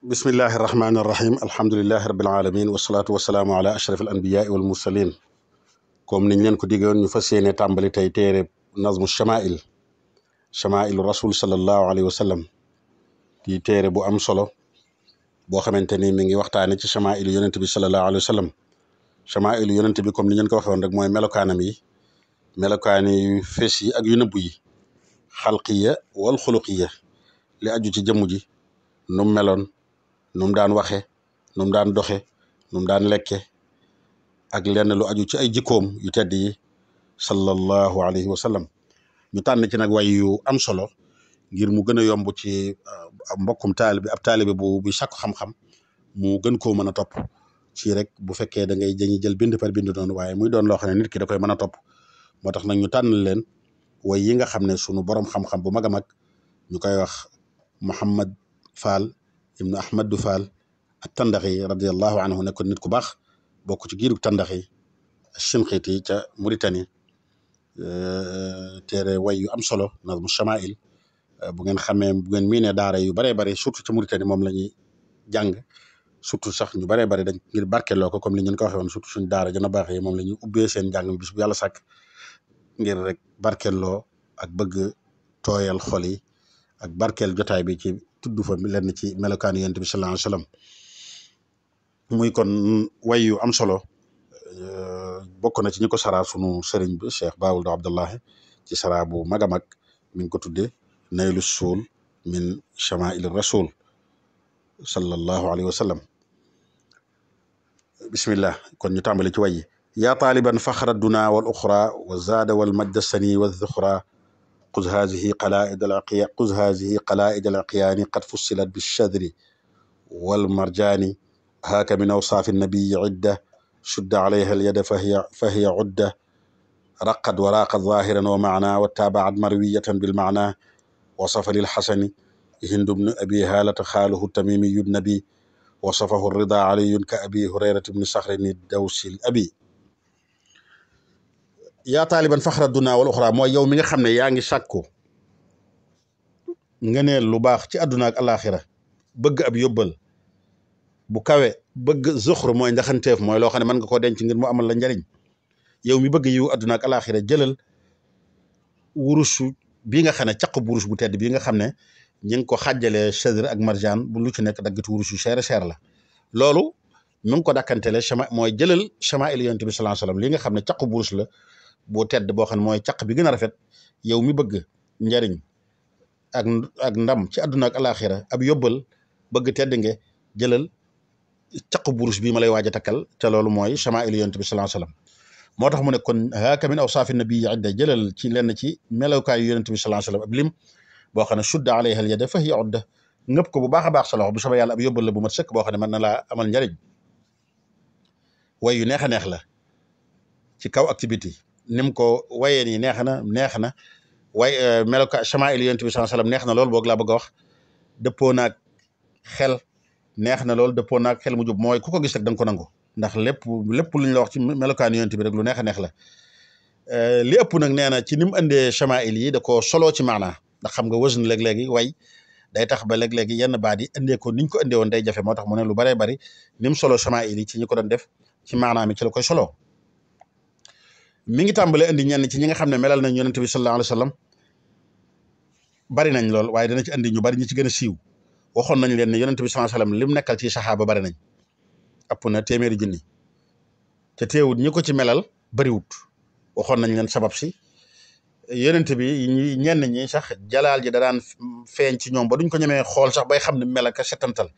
bismillahi irrahmani irrahim alhamdulilahi rabil alamin wasalaatu wasalaamu ala ashraf al anbiyaai wal mursalin comme niñ leen ko diggoon ñu fas yéene tàmbali tey téere nazmu chamailu rasul sallallahu alayhi wa sallam di téere bu am solo boo xamante ni mi ngi waxtaane ci chamailu yonent bi sallallahu alayhi wa sallam chamailu yonent bi comme ni ngeen ko waxee woon rek mooy melokaanam yi melokaani yu fés yi ak yu nëbbu yi xalqiya wal xuluqiya li aju ci jëmm ji nu mu meloon nu mu daan waxe nu mu daan doxe nu mu daan lekke ak lenn lu aju ci ay jikkoom yu tedd yi sallallahu alayhi wa sallam ñu tànn ci nag way yu am solo ngir mu gën a yomb ci mbokkum taalibe ab taalibe bu sàkku xam-xam mu gën koo mën a topp ci rek bu fekkee da ngay dañuy jël bind par bind noonu waaye muy doon loo xam ne nit ki da koy mën a topp moo tax nag ñu tànn leen way yi nga xam ne sunu borom xam-xam bu mag a mag ñu koy wax Muhammad Fall ibnu Ahmadu Fall ak Tandaxi radiallahu anhu nekkoon nit ku baax bokk ci giirug Tandaxi Shinqiti ca Mauritanie téere way yu am solo nazmu chamail bu ngeen xamee bu ngeen miinee daara yu baree bari surtout ca Mauritanie moom la ñuy jàng surtout sax ñu baree bari dañ ngir barkeloo ko comme ni ñu ko waxee woon surtout suñu daara jana baax yi moom la ñuy ubbee seen njàng mi bis bu yàlla sàkk ngir rek barkeloo ak bëgg tooyal xol yi ak barkeel jotaay bi ci tudd fa lenn ci melokaanu yonent bi sallallahu alayhi wa sallam muy kon way yu am solo bokk na ci ñi ko saraa sunu sëriñ bi Cheikh Baawul Abdullahi ci saraa bu mag a mag mi ngi ko tuddee naylu suul min chamail rasul sallallahu alayhi wa sallam bismillah kon ñu tàmbali ci way yi yaa taaliban faxra duna wal uxra wa zaada wal majda sani wa zuxra قز هذه قلائد العقيان قد فصلت بالشذر والمرجان هاك من أوصاف النبي عدة شد عليها اليد فهي عدة رقد وراقد ظاهرا ومعنى وتابعت مروية بالمعنى وصف للحسن هند بن أبي هالة خاله التميمي النبي وصفه الرضا علي كأبي هريرة بن صخر الدوسي الأبي yaa taaliban faxra duna wal uxra mooy yow mi nga xam ne yaa ngi sàkku ngeneel lu baax ci àdduna ak alaxira bëgg ab yóbbal bu kawe bëgg zuxru mooy ndaxanteef mooy loo xam ne mën nga koo denc ngir mu amal la njariñ yow mi bëgg yiw àdduna ak alaxira jëlal wurusu bii nga xam ne caq bu wurus bu tedd bii nga xam ne ñi ngi ko xàjjalee chadr ak marjaan bu lu ci nekk daggatu wurus yu cher cher la loolu mi ngi ko dàkkantele mooy jëlal chamail yonent bi sallallahu alayhi wasallam li nga xam ne caq bu wurus la boo tedd boo xam ne mooy caq bi gën a rafet yow mi bëgg njariñ ak ndam ci àdduna ak alaxira ab yóbbal bëgg tedd nge jëlal caq burus bi ma lay waaj a takkal te loolu mooy chamailu yonent bi sallallahu alayhi wasallam moo tax mu ne kon haaka min awsaafi nabii idda jëlal ci lenn ci melokaayu yonent bi sallallahu alayhi wasallam ab lim boo xam ne shudda alayha al yada fa hiya udda ngëpp ko bu baax a baax sa loxo bu soobee yàlla ab yóbbal la bu mat sëkk boo xam ne mën na laa amal njariñ way yu neex a neex la ci kaw activité nim ko wayee nii neex na way meloka chamail yonent bi sallallahu alayhi wasallam neex na lool boog laa bëgg a wax dëppoo naag xel neex na lool dëppoo naag xel mu jub mooy ku ko gis rek da nga ko nangu ndax lépp luñ la wax ci melokaan yonent bi rek lu neex a neex la li ëpp nag nee na ci ni mu indee chamail yi da ko soloo ci maanaa ndax xam nga wësn léeg-léegi way day tax ba léeg-léegi yenn baat yi indee ko niñ ko indee woon day jafe moo tax mu ne lu baree bari ni mu solo chamail yi ci ñi ko doon def ci maanaa mi ci la koy solo mi ngi tàmbalee indi ñenn ci ñi nga xam ne melal nañ yonent bi sallallahu alayhi wasallam bari nañ lool waaye dana ci indi ñu bari ñi ci gën a siiw waxoon nañ leen ne yonent bi sallallahu alayhi wasallam lim nekkal ci saxaaba bari nañ ëpp na téeméeri junni te teewut ñi ko ci melal bariwut waxoon nañ leen sabab si yonent bi ñenn ñi sax jalaal ji da daan feeñ ci ñoom ba duñ ko ñemee xool sax bay xam ne mel ak setantal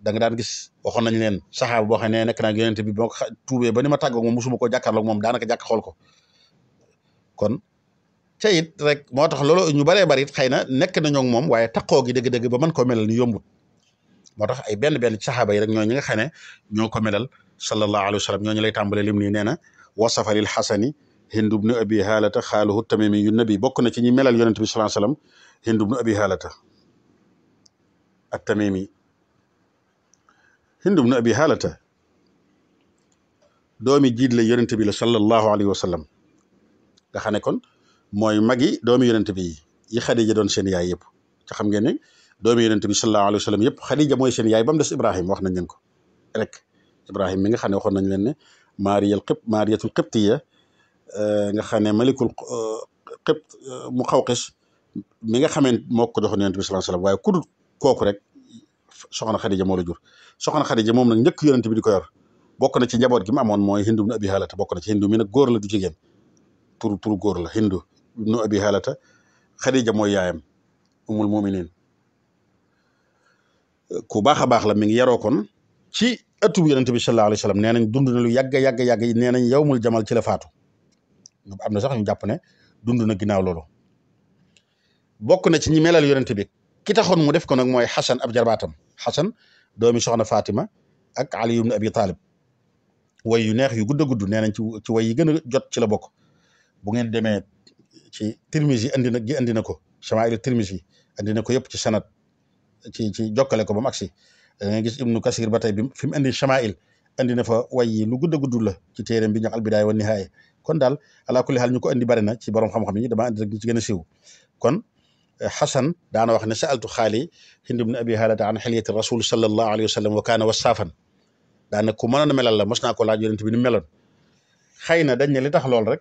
da nga daan gis waxoon nañ leen saxaaba boo xam ne nekk naag yonent bi boo ko tuubee ba ni ma tàggoog moom musuma koo jàkkaarloog moom daanaka jàkk xool ko kon ca it rek moo tax loolu ñu baree bari it xëy na nekk nañoo ak moom waaye taqoo gi dëgg-dëgg ba mën koo melal ni yombut moo tax ay benn ci saxaaba yi rek ñoo ñi nga xam ne ñoo ko melal sallallahu alayhi wa sallam ñooñu lay tàmbale lim nii nee na wasafa lil xasani Hind ibnu abi haalata xaaluhu tamimi yu nabi bokk na ci ñi melal yonent bi sallallahu alayhi wa sallam Hind ibnu abi haalata ak tamimi Hind ibnu abi haalata doomi jiit la yonent bi la sallallahu alayhi wa sallam nga xam ne kon mooy magi doomi yonent bi yi Xadija doon seen yaay yëpp ca xam ngeen ne doomi yonent bi sallallahu alayhi wa sallam yëpp Xadija mooy seen yaay ba mu des Ibrahim wax nañ leen ko rek Ibrahim mi nga xam ne waxoon nañ leen ne Mariyatul Qibtiya nga xam ne malikul Qibt mu Muqawqis mi nga xamee moo ko joxoon yonent bi sallallahu alayhi wa sallam waaye ku dul kooku rek soxna Xadija moo la jur soxna Xadija moom nag njëkk yonent bi di ko yor bokk na ci njaboot gi mu amoon mooy Hindu ibnu Abi Halata bokk na ci Hindu mi nag góor la du jigéen turu góor la Hindu ibnu Abi Halata Xadija mooy yaayam umul muminin ku baax a baax la mi ngi yaroo kon ci ëttub yonent bi sallallahu alayhi wa sallam nee nañ dund na lu yàgg nee nañ yawmul jamal ci la faatu am na sax ñu jàpp ne dund na ginnaaw loolu bokk na ci ñi melal yonent bi ki taxoon mu def ko nag mooy Xasan ab jarbaatam Xasan doomi soxna Fatima ak Ali ibn Abi Talib way yu neex yu gudd a gudd nee nañ ci way yi gën a jot ci la bokk bu ngeen demee ci Tirmisi andi na ko Shama'il Tirmisi andi na ko yëpp ci sanad ci jokkale ko ba mu agsi da ngay gis Ibnu Kasir ba tey bi fi mu andi Shama'il andi na fa way yi lu gudd a gudd la ci téereem bi ñu wax Al-Bidaaya wa Nihaaya kon daal ala kulli xaal ñu ko andi bari na ci borom xam-xam yi dama andi rek ci gën a siiw kon Xasan daana wax ne sa'altu xaali Hind ibn Abi Halata an xilyati rasul sallallahu alayhi wa sallam wa kaana wasaafan daana ku mënoon a melal la mos naa ko laaj yonent bi ni meloon xëy na dañ ne li tax lool rek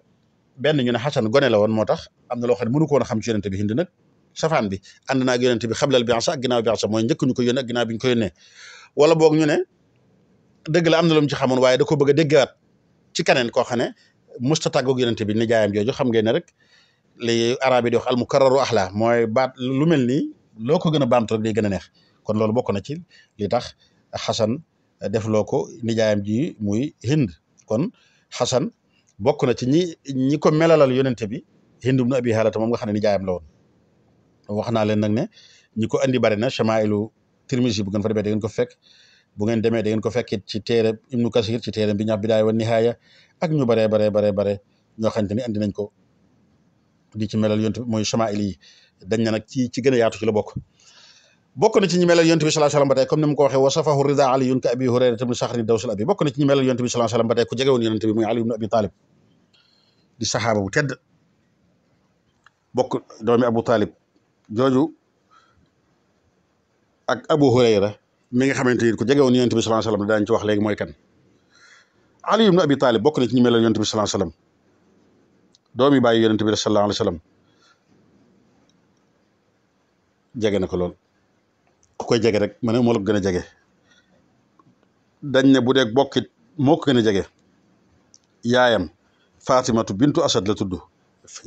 benn ñu ne Xasan gone la woon moo tax am na loo xam ne mënu ko woon a xam ci yonent bi Hind nag safaan bi ànd naa ak yonent bi xablal bi'sa ak ginnaaw bi'sa mooy njëkk ñu ko yónnee ak ginnaaw bi ñu ko yónnee wala boog ñu ne dëgg la am na lu mu ci xamoon waaye da ko bëgg a déggaat ci keneen koo xam ne musta tàggoog yonent bi ni jaayam jooju xam ngeen ne rek li arab yi di wax al mukarraru ahla mooy baat lu mel nii loo ko gën a baamtu rek day gën a neex kon loolu bokk na ci li tax Xasan def loo ko nijaayam ji muy Hind kon Xasan bokk na ci ñi ko melalal yonente bi Hind ibn Abi Halata moom nga xam ne nijaayam la woon wax naa leen nag ne ñi ko andi bari na Shamaa'ilu Tirmisi bu ngeen fa demee da ngeen ko fekk bu ngeen demee da ngeen ko fekk ci téere Ibnu Kasir ci téere bi ñax Bidaaya wa Nihaaya ak ñu bare ñoo xamante ni andi nañ ko di ci melal yonent bi mooy Shama'il yi dañ na nag ci gën a yaatu ci la bokk na ci ñi melal yonent bi sallallahu alayhi wasallam ba tey comme ni mu ko waxee wasafahu rida aliyun ka abi hurayra ibn saxri dawsul abi bokk na ci ñi melal yonent bi sallallahu alayhi wasallam ba tey ku jege woon yonent bi muy Ali ibn Abi Talib di saxaaba bu tedd bokk doomi Abu Talib jooju ak Abu Hurayra mi nga xamante ni ku jege woon yonent bi sallallahu alayhi wasallam daañu ci wax léegi mooy kan Ali ibn Abi Talib bokk na ci ñi melal yonent bi sallallahu alayhi wasallam doomi bàyyi yonent bi sallallahu alayhi wasallam jege na ko lool ku koy jege rek ma ne moo la ko gën a jege dañ ne bu dee bokkit moo ko gën a jege yaayam Fatimatu bintu Asad la tudd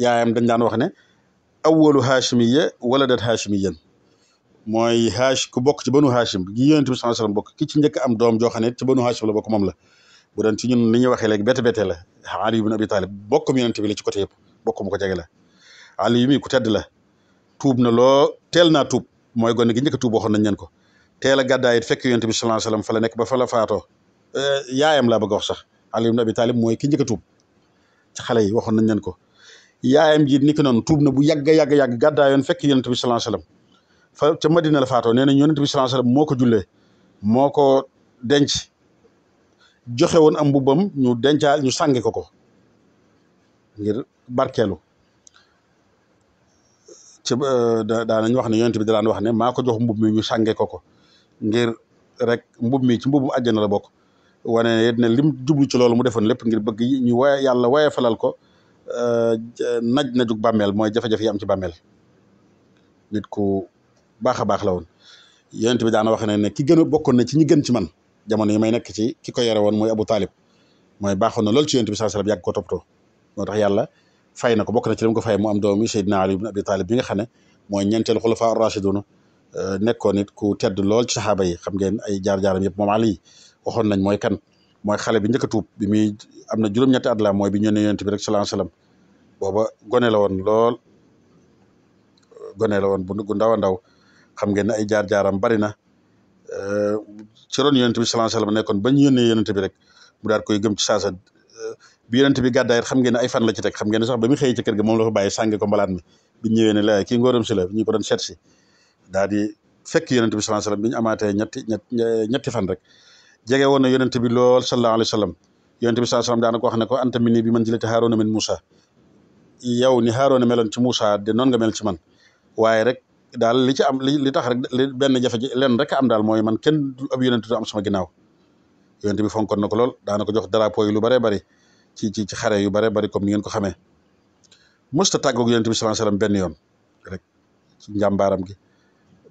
yaayam dañ daan wax ne awwalu haashimiya waladat haashimiyan mooy ku bokk ci banu haashim gi yonent bi sallallahu alayhi wasallam bokk ki ci njëkk am doom joo xam ne ci banu haashim la bokk moom la bu doon ci ñun li ñuy waxee léegi bette la Ali ibn Abi Talib bokkum yonent bi la ci côté yëpp bokk mu ko jege la Ali mi ku tedd la tuub na loo teel naa tuub mooy gone gi njëkk a tuub waxoon nañ leen ko teel a gàddaay it fekk yonent bi sallallahu alayhi wasallam fa la nekk ba fa la faatoo yaayam laa bëgg a wax sax Ali ibn Abi Talib mooy ki njëkk a tuub ci xale yi waxoon nañ leen ko yaayam ji ni ki noonu tuub na bu yàgg gàddaayoon fekk yonent bi sallallahu alayhi wasallam fa ca Madina la faatoo nee nañ yonent bi sallallahu alayhi wasallam moo ko jullee moo ko denc joxe woon am mbubbam ñu dencaal ñu sànge ko ngir barkeelu ci daanañ wax ne yonent bi daan wax ne maa ko jox mbub mi ñu sànge ko ngir rek mbub mi ci mbubum àjjana la bokk wane ne lim jublu ci loolu mu defoon lépp ngir bëgg ñu yàlla waye falal ko na jug bàmmeel mooy jafe-jafe yi am ci bàmmeel nit ku baax a baax la woon yonent bi daana wax ne ki gën a bokkoon na ci ñi gën ci man jamono yi may nekk ci ki ko yore woon mooy Abu Talib mooy baaxoon na lool ci yonent bi sallallahu alayhi wasallam yàgg ko toppatoo moo tax yàlla fay na ko bokk na ci li mu ko fay mu am doomi Seydina Ali ibn Abi Talib bi nga xam ne mooy ñeenteelu xulafaa ar-rashidun nekkoon nit ku tedd lool ci saxaaba yi xam ngeen ay jaar-jaaram yëpp moom Ali waxoon nañ mooy kan mooy xale bi njëkk a tuub bi muy am na juróom-ñetti at la mooy bi ñu ne yonent bi rek sallallahu alayhi wasallam booba gone la woon lool gone la woon bu ndaw a ndaw xam ngeen ne ay jaar-jaaram bari na ci ron yonent bi sallallahu alayhi wasallam nekkoon bañ yónnee yonent bi rek mu daal koy gëm ci saasa bi yonent bi gàddaay xam ngeen ne ay fan la ci teg xam ngeen ne sax ba mu xëyee ci kër ga moom la fa bàyyi sànge ko mbalaat mi biñ ñëwee ne la kii ngóoram si la ñu ko doon seet si daal di fekk yonent bi sallallahu alayhi wasallam bi ñu amaatee ñetti fan rek jege woon na yonent bi lool sallallahu alayhi wasallam yonent bi sallallahu alayhi wasallam daana ko wax ne ko anta minni bi manzilati Haaruna min Muusa yow ni Haaruna meloon ci Muusa de noonu nga mel ci man waaye rek daal li ci am li tax rek li benn jafe ji leen rek am daal mooy man kenn du ab yonent du am sama ginnaaw yonent bi fonkoon na ko lool daana ko jox drapeau yi lu bare bari ci xare yu bare bari comme ni ngeen ko xamee mësta tàggoog yonent bi sallallahu alayhi wasallam benn yoon rek ci njàmbaaram gi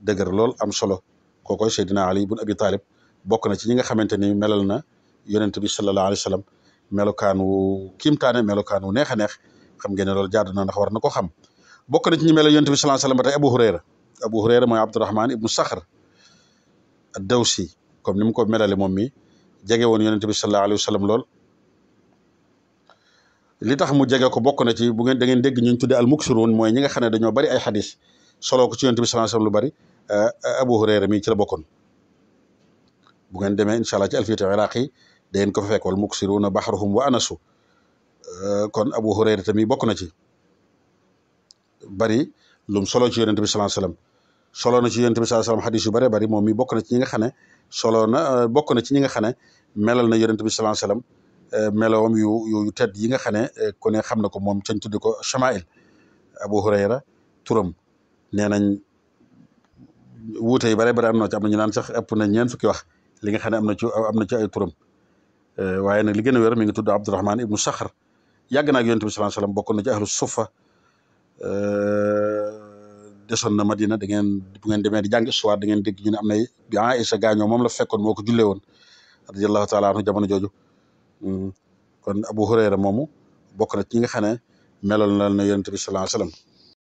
dëgër lool am solo kookoy Seydina Ali ibn Abi Talib bokk na ci ñi nga xamante ni melal na yonent bi sallallahu alayhi wasallam melokaan wu kiimtaane melokaan wu neex a neex xam ngeen ne loolu jaadu na ndax war na ko xam bokk na ci ñi melal yonent bi sallallahu alayhi wasallam ba tey Abu Hurayra mooy Abdurrahman ibnu Sakhr ad-Dawsi comme ni mu ko melale moom mi jege woon yonent bi sallallahu alayhi wasallam lool li tax mu jege ko bokk na ci bu ngeen da ngeen dégg ñu tudde al muksiroon mooy ñi nga xam ne dañoo bari ay xadis soloo ko ci yonent bi sallallahu alayhi wasallam lu bari Abu Hurayra mi ci la bokkoon bu ngeen demee incha allah ci alfiyatu iraqi da ngeen ko fa fekk wal muksiruuna baxruhum wa anasu kon Abu Hurayra tamit bokk na ci bari lum solo ci yonent bi sallallahu alayhi wasallam solo na ci yonent bi sallallahu alayhi wasallam xadis yu bari bari moom mi bokk na ci ñi nga xam ne bokk na ci ñi nga xam ne melal na yonent bi sallallahu alayhi wasallam meloom yu tedd yi nga xam ne ku ne xam na ko moom cañ tuddi ko Chamail Abu Hurayra turam nee nañ wuute yi bare bare am na ci am na ñu naan sax ëpp na ñeent fukki wax li nga xam ne am na ci ay turam waaye nag li gën a wér mi ngi tudd Abdurrahman ibnu Sakhr yàgg na ak yonent bi sallallahu alayhi wasallam bokk na ci ahlu suffa desoon na Madina da ngeen bu ngeen demee di jàng histoire da ngeen dégg ñu ne am na bi Aïcha gaañoo moom la fekkoon moo ko jullee woon radiyallahu taala anhu jamono jooju kon Abu Hurayra moomu bokk na ci ñi nga xam ne melal na yonent bi sallallahu alayhi wasallam